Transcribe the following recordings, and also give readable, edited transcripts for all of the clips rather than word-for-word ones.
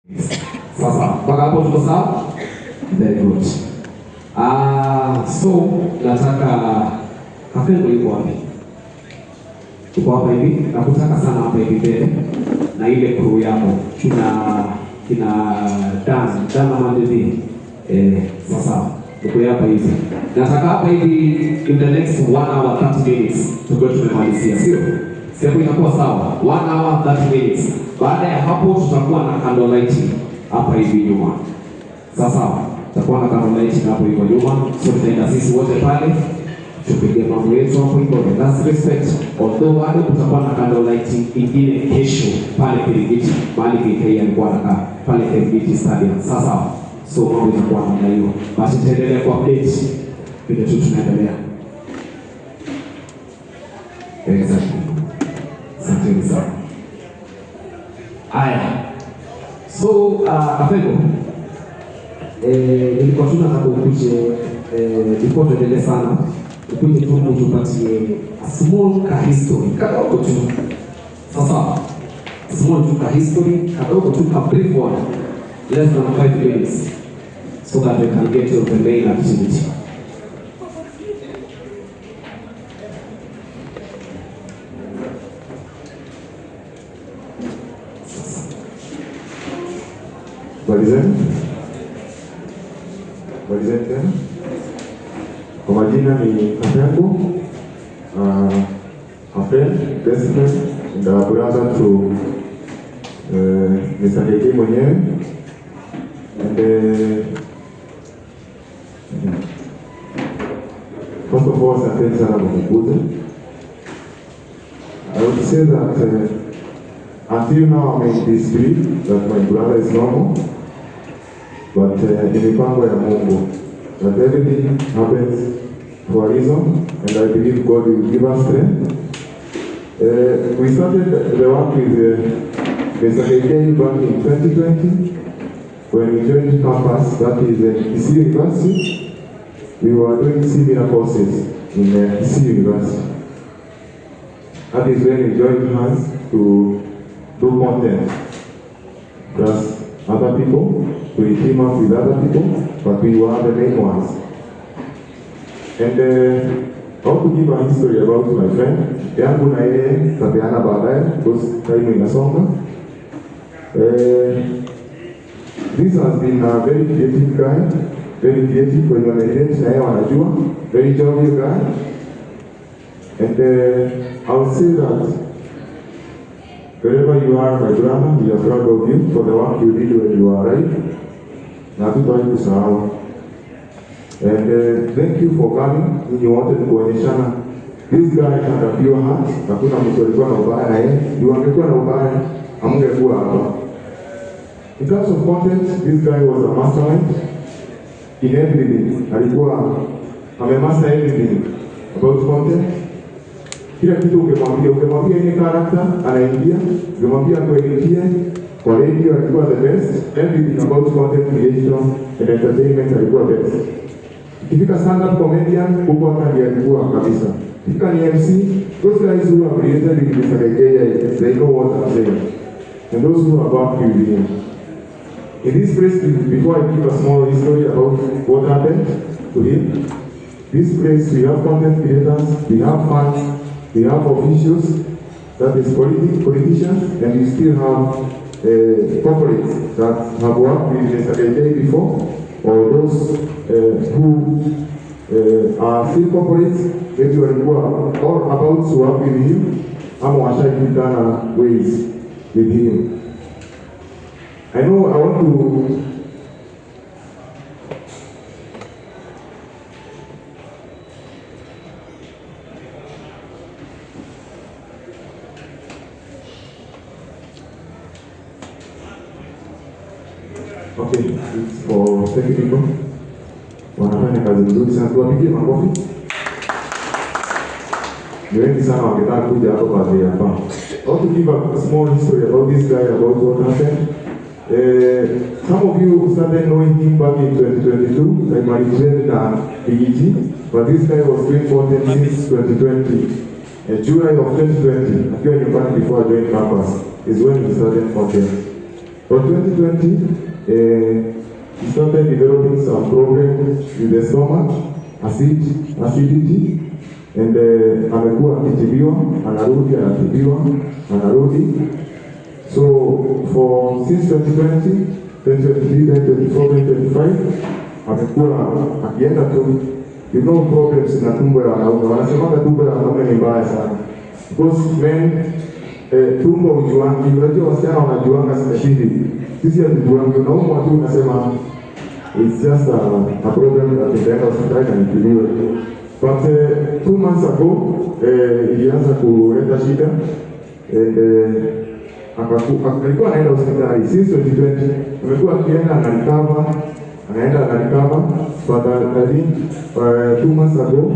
Sasa mpaka hapo tuko sawa? Very good. So nataka Kafengo yuko wapi? Yuko hapa hivi. Nakutaka sana hapa hivi mbele na ile crew yako kina Dan Mandedi. Sasa uko hapa hivi. Nataka hapa hivi in the next 1 hour 30 minutes tuko tumemalizia, sio? Sio inakuwa sawa? 1 hour 30 minutes. Baada ya hapo tutakuwa na candle lighting hapa hivi nyuma. Sasa tutakuwa na candle lighting hapo hivyo nyuma. So tutaenda sisi wote pale tupige mambo yetu hapo hivyo. That's respect. Although bado kutakuwa na candle lighting ingine kesho pale Kirigiti, mahali KK alikuwa anakaa pale Kirigiti Stadium. Sasa so mambo itakuwa namna hiyo. Basi tutaendelea kwa update vile tu tunaendelea. Exactly. Asante sana. Aya. So Afego, nilikuwa tunataka ukuje, before tuendelee sana, ukuje tu utupatie a small ka history kadogo tu. Sasa small tu ka history kadogo tu, ka brief one, less than 5 minutes, so that we can get to the main activity. Habari zenu tena. Kwa majina ni Kafengo, a friend, best friend, and a brother to Mr. KK mwenyewe. And first of all, asanteni sana kwa kukuja. I would say that until now I'm in disbelief that my brother is normal. But ni mipango ya Mungu, that everything happens for a reason, and I believe God will give us strength. We started the work with Mr. KK back in 2020, when we joined campus, that is Kisii University. We were doing similar courses in Kisii University. That is when we joined hands to do content, plus other people. We team up with other people, but we were the main ones. And I want to give a history about my friend. Yangu na yeye tapeana baadaye because time inasonga. This has been a very creative guy, very creative when wamerelate na yeye wanajua, very jovial guy. And I would say that wherever you are, my brother, we are proud of you for the work you did when you were alive. Na hatutawahi kusahau. And thank you for coming. Ninyi wote ni kuonyeshana this guy had a pure heart. Hakuna mtu alikuwa na ubaya na yeye. Juu angekuwa na ubaya, hamngekuwa hapa. In terms of content, this guy was a mastermind in everything. Alikuwa amemaster everything about content. Kila kitu ungemwambia any character anaingia, ungemwambia kueditie kwa radio alikuwa the best. Everything about content creation and entertainment alikuwa best. Ikifika stand up comedian huko hata ndiye alikuwa kabisa. Ikifika ni MC, those guys who have created with Mr. KK, they know what I'm saying. And those who are about with him. In this place, before I give a small history about what happened to him, this place we have content creators, we have fans, we have officials, that is politicians, and we still have corporates that have worked with Mr. KK before, or those who are still corporates, maybe walikuwa or about to work with him, ama washaikutana ways with him. I know I want to okay, it's for technical. Wanafanya kazi nzuri sana, tuwapigie makofi. Ni wengi sana wangetaka kuja hapo kwa ajili hapa. I want to give a small history about this guy, about what happened. Some of you started knowing him back in 2022, like Marijuana na Bigiji, but this guy was doing content since 2020. July of 2020, akiwa nyumbani before I joined campus, is when he started content. For 2020, he started developing some problems with the stomach, acidity, and amekuwa akitibiwa, anarudi, anatibiwa, anarudi. So for since 2020, 2023, 2024, 2025, amekuwa akienda tu. You know problems na tumbo ya wanaume. Wanasemanga tumbo ya wanaume ni mbaya sana. Because men, tumbo hujuangi. Unajua wasichana wanajuanga specially. Sisi hatujuangi. Unaumwa tu unasema it's just a problem that itaenda hospitali na nitibiwe. But 2 months ago, ilianza kuleta shida. And alikuwa anaenda hospitali since 2020. Amekuwa akienda anarecover, anaenda anarecover. But I think 2 months ago,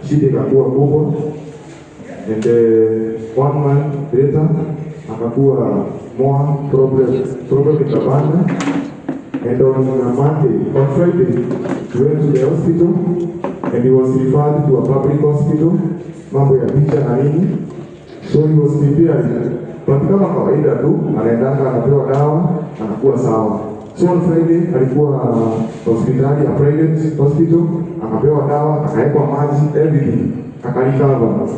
shida ikakuwa kubwa. And 1 month later, akakuwa more problem ikapanda. And on Monday, on Friday, he went to the hospital and he was referred to a public hospital, mambo ya picha na nini. So he was prepared. But kama kawaida tu, anaendanga anapewa dawa, anakuwa sawa. So on Friday, alikuwa hospitali, a private hospital, akapewa dawa, akawekwa maji, everything, akarecover.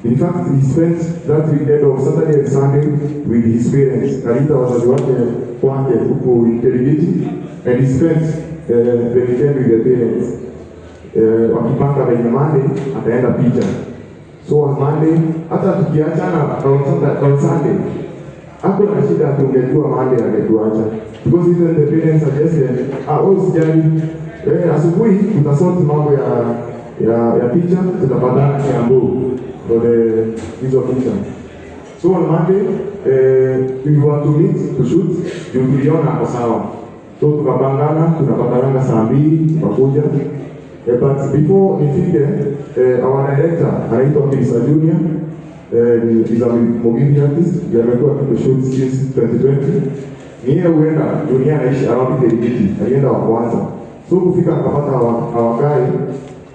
In fact, he spent that weekend of Saturday and Sunday with his parents. Aliita wazazi wake kwake huku Kirigiti, and he spent the weekend with the parents. Wakipanga venye Monday, ataenda picha. So on Monday, hata tukiachana on Sunday, hapo na shida tungejua Monday angetuacha. Because even the parents suggested, wewe usijali, asubuhi tutasort mambo ya picha, tutapatana Kiambu for the hizo picha. So on Monday, we want to meet to shoot, juu tuliona ako sawa. So tukapangana, tunapatananga saa 2, tukakuja. But before nifike, our director anaitwa Kirisa Junior, is a Mugithi artist, ndiye amekuwa akitushoot since 2020. Ni yeye huenda dunia anaishi around Kirigiti, alienda wa kwanza. So kufika akapata our guy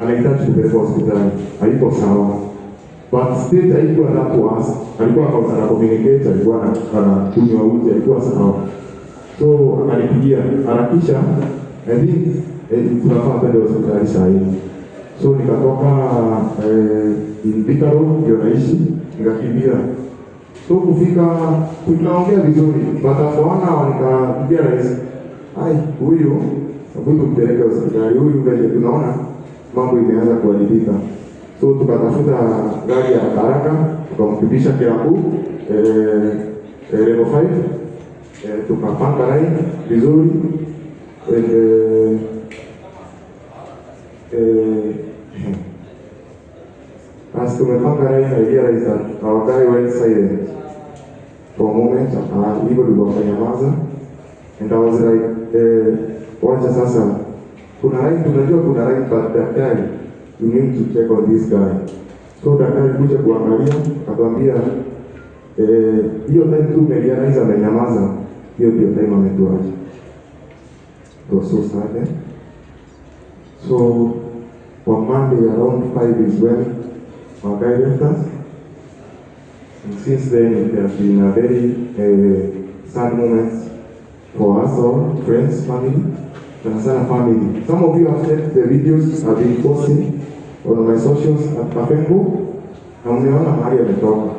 anahitaji kupelekwa hospitali, hayuko sawa. But state haikuwa that worse. Alikuwa ana communicate, alikuwa anakunywa uji, alikuwa sawa. So akanipigia, harakisha, I think tunafaa kwenda hospitali saa hii. So nikatoka in Thika Road, ndio naishi, nikakimbia. So kufika, tukaongea vizuri, but after 1 hour nikapigia rais, ai huyu, hebu tumpeleke hospitali, huyu vile tunaona mambo imeanza kuharibika. So tukatafuta gari ya haraka, tukamfikisha Kiambu, level 5, tukapanga line vizuri. And as tumepanga line, I realized that our guy went silent for a moment, hivyo ndivyo akanyamaza. And I was like, wacha sasa, kuna line, tunajua kuna line, but daktari, you need to check on this guy. So daktari kuja kuangalia, akatuambia, hiyo time tu umerealize amenyamaza, hiyo ndio time ametuacha. It was so sad, eh? So on Monday around 5 is when our guy left us. And since then it has been a very sad moment for us all, friends, family, sana sana family. Some of you have checked the videos I've been posting on my socials at Kafengo, na mmeona mahali ametoka.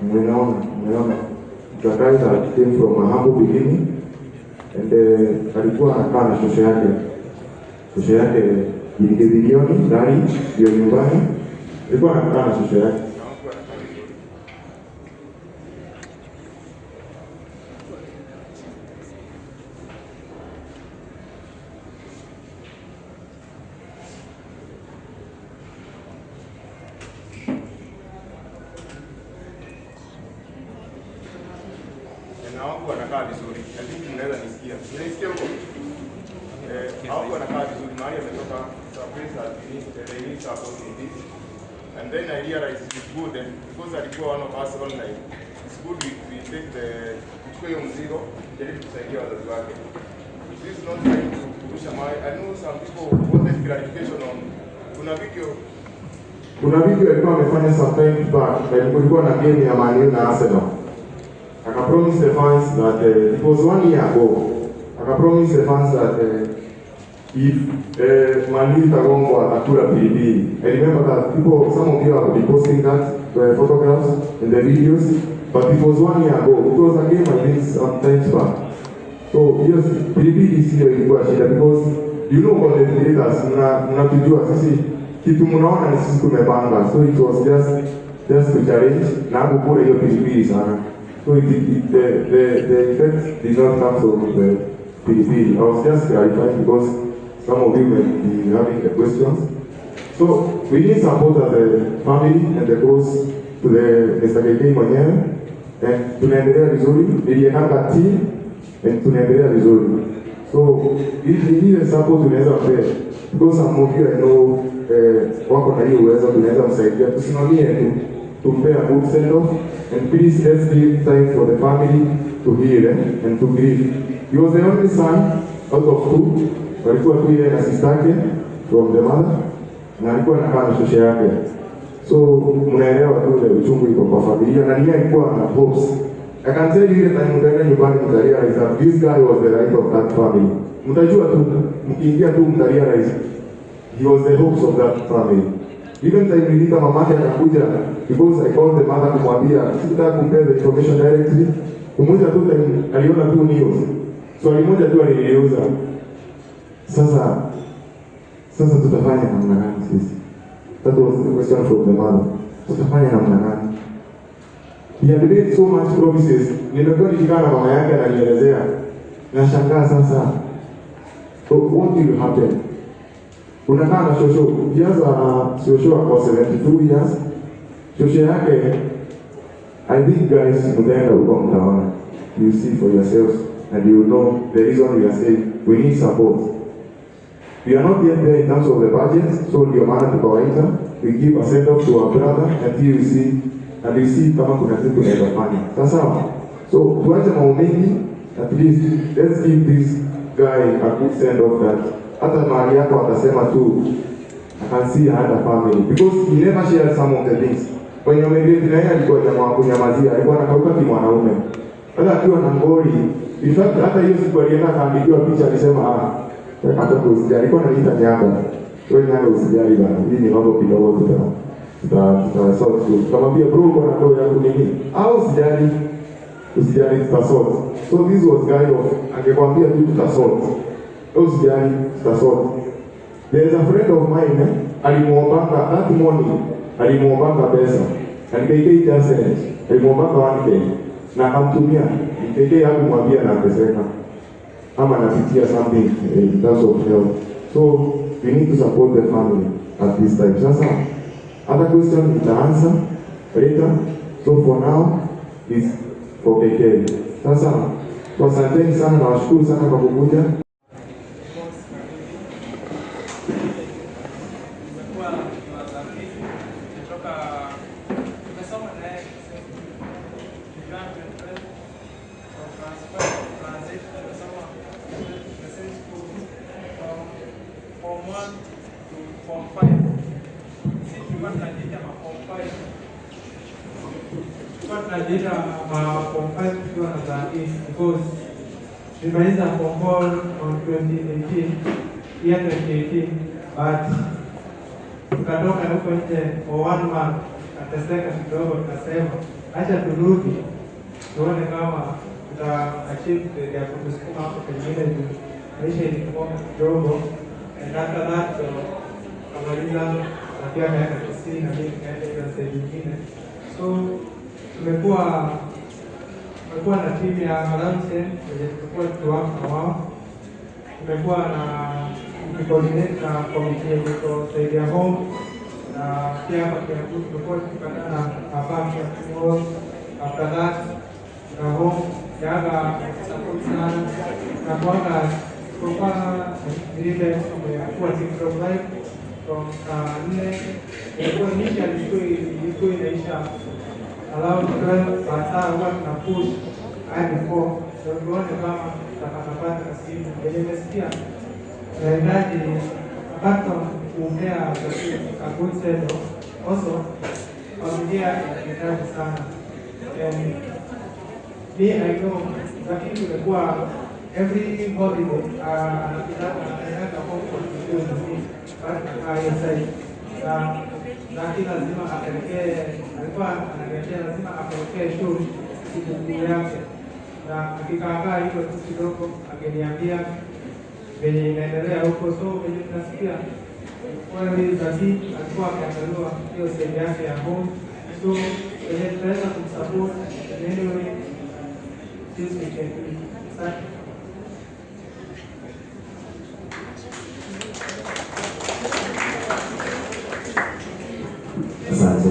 Mmeona. The guy that came from a humble beginning, and alikuwa anakaa na shosho yake. Shosho yake ilikuwa ndani ndio nyumbani. Alikuwa anakaa na shosho yake. Hawakuwa wanakaa vizuri. I think mnaweza nisikia. Mnanisikia huko? Hawakuwa wanakaa vizuri. Mahali ametoka surprise that they need support in this. And then I realized it's good because alikuwa one of us online. It's good we take the tuchukue hiyo mzigo, tujaribu kusaidia wazazi wake. This is not trying to kurusha mawe. I know some people wanted clarification on kuna video alikuwa amefanya some time back, like kulikuwa na game ya Man U na Arsenal. Aka promise the fans that it was one year ago. Aka promise the fans that if Man U itagongwa atakula pilipili. I remember that people, some of you have been posting that photographs and the videos, but it was one year ago. It was a game, I think, some times back. So yes, pilipili sio ilikuwa shida because you know content creators mnatujua sisi, kitu mnaona ni sisi tumepanga. So it was just to challenge na kukula hiyo pilipili sana. So it, it, the effect did not come from the pilipili. I was just clarifying because some of you may be having the questions. So we need support as a family and the close to the Mr. KK mwenyewe. And tunaendelea vizuri, niliendanga team and tunaendelea vizuri. So ile support tunaweza mpea because some of you, I know, wako na hiyo uwezo, tunaweza msaidia, tusimamie tu, tumpee a good send off, and please let's give time for the family to heal, and to grieve. He was the only son out of two, walikuwa tu yeye na sister yake from the mother, na alikuwa anakaa na shosho yake. So mnaelewa tu ile uchungu iko kwa familia, na yeye alikuwa na hopes. I can tell you, ile time mtaenda nyumbani mtarealize that this guy was the light of that family. Mtajua tu, mkiingia tu mtarealize he was the hopes of that family. Even time niliita mamake akakuja, because I called the mother kumwambia, sikutaka kumpea the information directly. Kumuuliza tu time aliona tu news. Swali moja tu aliniuliza. Sasa tutafanya namna gani sisi? That was the question from the mother. Tutafanya namna gani? He had made so much promises. Nimekuwa nikikaa na mama yake ananielezea. Nashangaa sasa. So what will happen? Unakaa na shosho. He has a shosho ako 72 years. Shosho yake, I think, guys, mtaenda huko mtaona. You see for yourselves and you know the reason we are saying we need support. We are not yet there in terms of the budget, so ndio maana tukawaita. We give a send off to our brother until you see and you see kama kuna kitu tunaweza fanya. Sasa so tuache mambo mengi, at least let's give this guy a good send off that hata mahali yako atasema tu, "I can see I had a family," because he never shared some of the things. Kwenye wamedate na yeye alikuwa jamaa wa kunyamazia, alikuwa anakauka kimwanaume. Hata akiwa na ngori, in fact hata hiyo siku alienda akaandikiwa picha alisema, "Ah, wewe katoto usijali," alikuwa ananiita Nyaga. "Wewe Nyaga usijali bana, hii ni mambo kidogo, tuta sort tu." Tukamwambia, "Bro, uko na ndoo yangu nini?" "Ah, usijali. Usijali, tuta sort." So this was guy of angekwambia tu tuta sort. "Usijali, tuta sort." There is a friend of mine, alimuombanga that morning, alimuombanga pesa. And KK just sent, alimuombanga 1K na akamtumia. KK hakumwambia anateseka ama anapitia something in terms of health. So we need to support the family at this time. Sasa other question nita answer later. So for now is for KK. Sasa asanteni sana na washukuru sana kwa kukuja. Tumekuwa marafiki kutoka tumesoma naye tukiwa from class 5, class 8, tumesoma the same school from form 1 to form 5. Si tulikuwa tunajiita ma form 5. Tulikuwa tunajiita ma form 5 tukiwa na za 8 because tulimaliza form 4 on 2018, year 2018, but tukatoka huko nje for one month, tukateseka kidogo, tukasema acha turudi tuone kama tuta achieve grade ya kutusukuma hapo pengine juu maisha ilikuwa kidogo. And after that, so tukamaliza na pia akaenda Kisii na mimi nikaenda hiyo side nyingine. So tumekuwa na timu ya Ramsey wenye tumekuwa tukiwork na wao, tumekuwa na tukicoordinate na committee yenye iko side ya home na pia hapa Kiambu tumekuwa tukipatana na hapa Hall. After that na home Yaga support sana na kwanga kwa vile tumekuwa TikTok live from saa 4, ilikuwa initially ilikuwa inaisha around 12, but saa huwa tuna push hadi 4, so tuone kama tutapatapata simu yenye nimesikia tunahitaji. Apart from kuongea a good send off, also familia inahitaji sana and Me, I know, lakini tumekuwa every holiday anaenda home kwa sikukuu, bado nakaa hiyo side na lakini lazima apelekee, alikuwa ananiambia lazima apelekee show sikukuu yake, na akikaakaa hivyo tu kidogo akiniambia venye inaendelea huko. So venye tunasikia kweli Zaki alikuwa akiangaliwa hiyo side yake ya home, so venye tunaweza kumsupport in any way this we can do. Asante. Asante.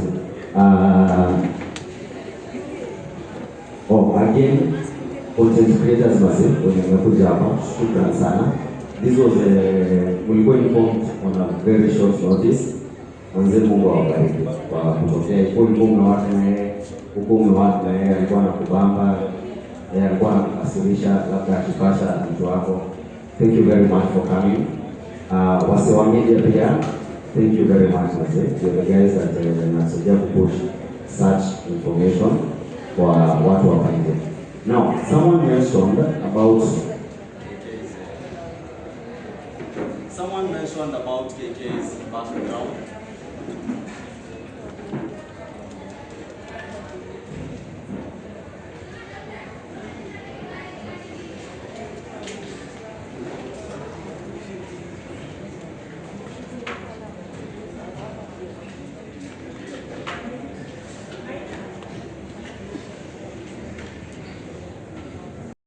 Oh, again, content creators basi wenye mmekuja hapa, shukran sana. This was mulikuwa informed on a very short notice. Manze, Mungu awabariki kwa kutokea. Huko ulikuwa umework na yeye, huko umework na yeye, alikuwa anakubamba, yeye alikuwa anakukasirisha, labda akipasha mtu wako. Thank you very much for coming. Wase wa media pia, thank you very much wase. You're the guys that mnasaidia kupush such information kwa watu hapa nje. Now, someone mentioned about Someone mentioned about KK's background.